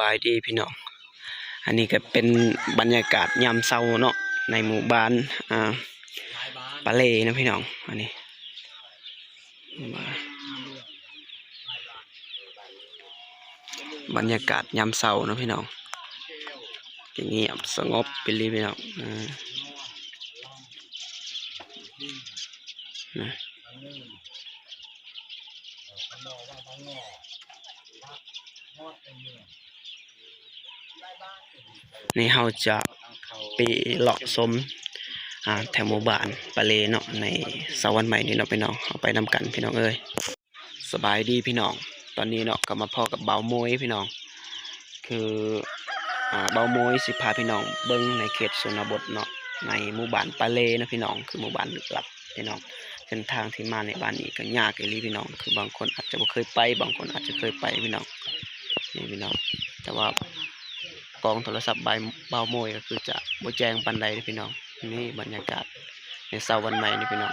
ບາຍດີພີ່ນ້ອງ, ອັນນີ້ກໍເປັນບັນຍາກາດຍາມເຊົ້າເນາະ ໃນໝູ່ບ້ານ ອ່າ ປາເລເນາະພີ່ນ້ອງ. ອັນນີ້ ບັນຍາກາດຍາມເຊົ້າເນາະພີ່ນ້ອງ, ຈະງຽບສະຫງົບໄປເລີຍພີ່ນ້ອງ. ເອີ ນະ ນີ້ເຮົາຈະໄປເລາະຊົມ ອ່າ ແຖວໝູ່ບ້ານປາເລເນາະ ໃນເຊົ້າວັນໃໝ່ນີ້ເນາະພີ່ນ້ອງ. ເຮົາໄປນຳກັນພີ່ນ້ອງເອີຍ. ສະບາຍດີພີ່ນ້ອງ, ຕອນນີ້ເນາະກໍມາພໍ້ກັບບ່າວໂມຍພີ່ນ້ອງ. ຄື ອ່າ ບ່າວໂມຍຊິພາພີ່ນ້ອງເບິ່ງໃນເຂດຊົນນະບົດເນາະ, ໃນໝູ່ບ້ານປາເລເນາະພີ່ນ້ອງ, ຄືໝູ່ບ້ານລຶກລັບພີ່ນ້ອງ. ເສັ້ນທາງທີ່ມາໃນບ້ານນີ້ກໍຍາກອີ່ຫຼີພີ່ນ້ອງ, ຄືບາງຄົນອາດຈະບໍ່ເຄີຍໄປ, ບາງຄົນອາດຈະເຄີຍໄປພີ່ນ້ອງ. ນີ້ພີ່ນ້ອງ, ແຕ່ວ່າກ້ອງໂທລະສັບບ່າວ ບ່າວໂມຍກໍຄືຈະບໍ່ແຈ້ງປານໃດເດ້ພີ່ນ້ອງ. ນີ້ບັນຍາກາດໃນເຊົ້າວັນໃໝ່ນີ້ພີ່ນ້ອງ,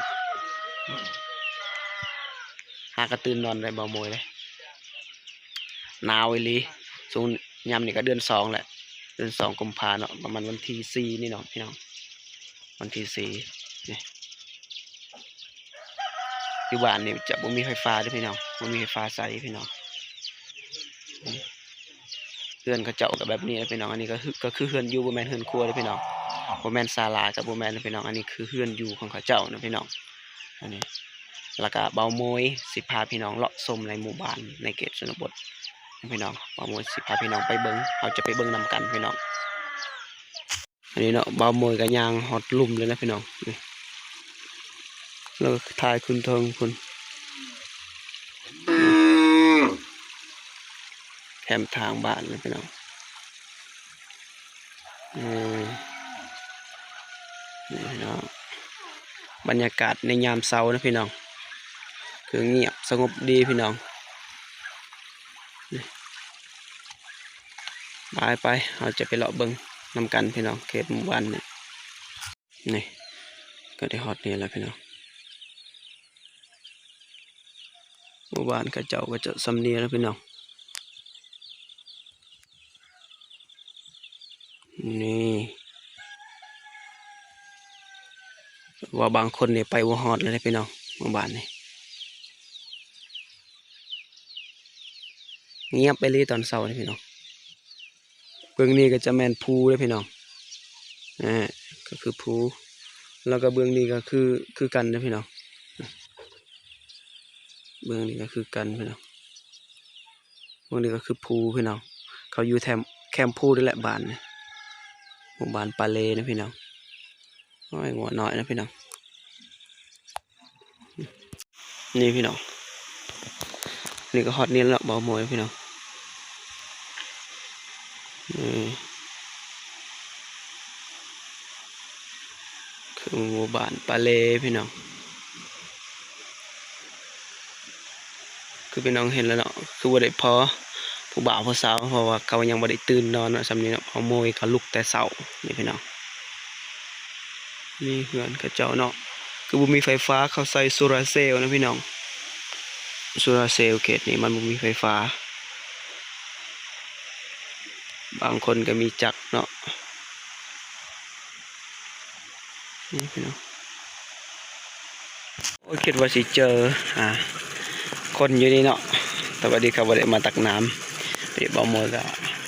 ຫາກະຕື່ນນອນໄດ້ບ່າວໂມຍເດ້. ໜາວອີ່ຫຼີ, ຊ່ວງຍາມນີ້ກໍເດືອນສອງແຫຼະ, ເດືອນສອງກຸມພາເນາະ, ປະມານວັນທີສີ່ນີ້ເນາະພີ່ນ້ອງ, ວັນທີສີ່ນີ້. ຢູ່ບ້ານນີ້ຈະບໍ່ມີໄຟຟ້າເດ້ພີ່ນ້ອງ, ບໍ່ມີໄຟຟ້າໃຊ້ພີ່ນ້ອງ. ເຮືອນເຂົາເຈົ້າກໍແບບນີ້ແຫຼະພີ່ນ້ອງ, ອັນນີ້ກໍຄື ກໍຄືເຮືອນຢູ່, ບໍ່ແມ່ນເຮືອນຄົວເດ້ພີ່ນ້ອງ, ບໍ່ແມ່ນສາລາກໍບໍ່ແມ່ນເດ້ພີ່ນ້ອງ, ອັນນີ້ຄືເຮືອນຢູ່ຂອງເຂົາເຈົ້ານະພີ່ນ້ອງ. ອັນນີ້ ແລ້ວກະບ່າວໂມຍຊິພາພີ່ນ້ອງເລາະຊົມໃນໝູ່ບ້ານໃນເຂດຊົນນະບົດພີ່ນ້ອງ, ບ່າວໂມຍຊິພາພີ່ນ້ອງໄປເບິ່ງ, ເຮົາຈະໄປເບິ່ງນຳກັນພີ່ນ້ອງ. ອັນນີ້ເນາະ ບ່າວໂມຍກໍຍ່າງຮອດລຸ່ມເລີຍນະພີ່ນ້ອງ, ນີ້ ແລ້ວກໍຖ່າຍຂຶ້ນເທິງພຸ້ນ, ແຄມທາງບ້ານນະພີ່ນ້ອງ. ເອີ ນີ້ເນາະ ບັນຍາກາດໃນຍາມເຊົ້ານະພີ່ນ້ອງ, ຄືງຽບສະຫງົບດີພີ່ນ້ອງ. ໄປໆ ເຮົາຈະໄປເລາະເບິ່ງນຳກັນພີ່ນ້ອງ, ເຂດໝູ່ບ້ານນີ້. ນີ້ ກໍໄດ້ຮອດນີ້ແລ້ວພີ່ນ້ອງ, ໝູ່ບ້ານເຂົາເຈົ້າກໍຈະສ່ຳນີ້ແຫຼະພີ່ນ້ອງ. ນີ້ ວ່າບາງຄົນນີ້ໄປບໍ່ຮອດແລ້ວເດ້ພີ່ນ້ອງ, ໝູ່ບ້ານນີ້ງຽບໄປເລີຍຕອນເຊົ້ານີ້ພີ່ນ້ອງ. ເບື້ອງນີ້ກໍຈະແມ່ນພູເດ້ພີ່ນ້ອງ, ອ່າ ກໍຄືພູ, ແລ້ວກໍເບື້ອງນີ້ກໍຄື ຄືກັນເດ້ພີ່ນ້ອງ, ເບື້ອງນີ້ກໍຄືກັນພີ່ນ້ອງ. ເບື້ອງນີ້ກໍຄືພູພີ່ນ້ອງ, ເຂົາຢູ່ແຄມ ແຄມພູນີ້ແຫຼະບ້ານນີ້, ໝູ່ບ້ານປາເລນະພີ່ນ້ອງ. ໂອ້ຍ ງົວນ້ອຍນະພີ່ນ້ອງ. ນີ້ພີ່ນ້ອງ, ນີ້ກໍຮອດນີ້ແລ້ວເນາະ ບ່າວໂມຍພີ່ນ້ອງ. ນີ້ ຄືໝູ່ບ້ານປາເລພີ່ນ້ອງ. ຄືພີ່ນ້ອງເຫັນແລ້ວເນາະ, ຄືບໍ່ໄດ້ພໍຜູ້ບ່າວຜູ້ສາວ ເພາະວ່າເຂົາຍັງບໍ່ໄດ້ຕື່ນນອນເນາະ ຊ່ຳນີ້ເນາະ, ເພາະໂມຍເຂົາລຸກແຕ່ເຊົ້ານີ້ພີ່ນ້ອງ. ນີ້ເຮືອນເຂົາເຈົ້າເນາະ, ຄືບໍ່ມີໄຟຟ້າ, ເຂົາໃຊ້ໂຊລາເຊວນະພີ່ນ້ອງ, ໂຊລາເຊວ. ເຂດນີ້ມັນບໍ່ມີໄຟຟ້າ, ບາງຄົນກໍມີຈັກເນາະ. ນີ້ພີ່ນ້ອງ, ໂອ້ຍ ຄິດວ່າຊິເຈີ ອ່າ ຄົນຢູ່ນີ້ເນາະ, ແຕ່ວ່າດີເຂົາບໍ່ໄດ້ມາຕັກນ້ຳ. ນີ້ບ່າວໂມຍກໍ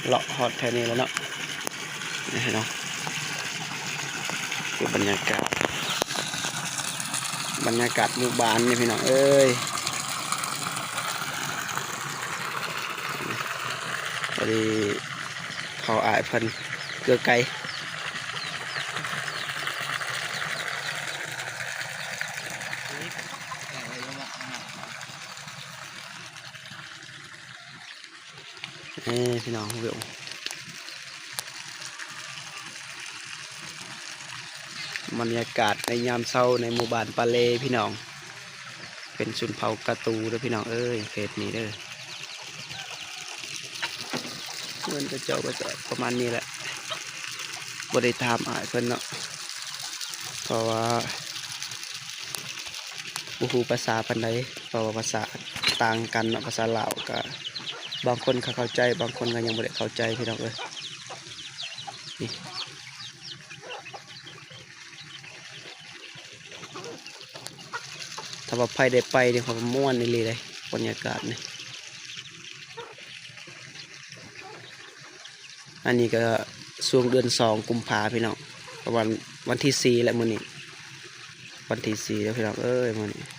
ເລາະຮອດແຖວນີ້ແລ້ວເນາະ. ນີ້ພີ່ນ້ອງ ຄືບັນຍາກາດ ບັນຍາກາດໝູ່ບ້ານນີ້ພີ່ນ້ອງເອີຍ. ພໍດີເຂົາອ້າຍເພິ່ນເກືອໄກ່. ເອີ ພີ່ນ້ອງ ວິວ ບັນຍາກາດໃນຍາມເຊົ້າໃນໝູ່ບ້ານປາເລພີ່ນ້ອງ, ເປັນຊົນເຜົ່າກະຕູເດີພີ່ນ້ອງເອີຍ ເຂດນີ້ເດີ. ເຮືອນເຂົາເຈົ້າກໍຈະປະມານນີ້ແຫຼະ, ບໍ່ໄດ້ຖາມອ້າຍເພິ່ນເນາະ ເພາະວ່າ ບໍ່ຮູ້ພາສາປານໃດ ເພາະວ່າພາສາຕ່າງກັນເນາະ, ພາສາລາວກະ ບາງຄົນກໍເຂົ້າໃຈ ບາງຄົນກໍຍັງບໍ່ໄດ້ເຂົ້າໃຈພີ່ນ້ອງເອີຍ. ນີ້ ຖ້າວ່າໃຜໄດ້ໄປນີ້ ເຂົາວ່າມ່ວນອີ່ຫຼີເດ້ ບັນຍາກາດນີ້. ອັນນີ້ກໍຊ່ວງເດືອນສອງ ກຸມພາ ພີ່ນ້ອງ ປະມານວັນທີສີ່ແຫຼະມື້ນີ້ ວັນທີສີ່ແລ້ວພີ່ນ້ອງເອີຍ ມື້ນີ້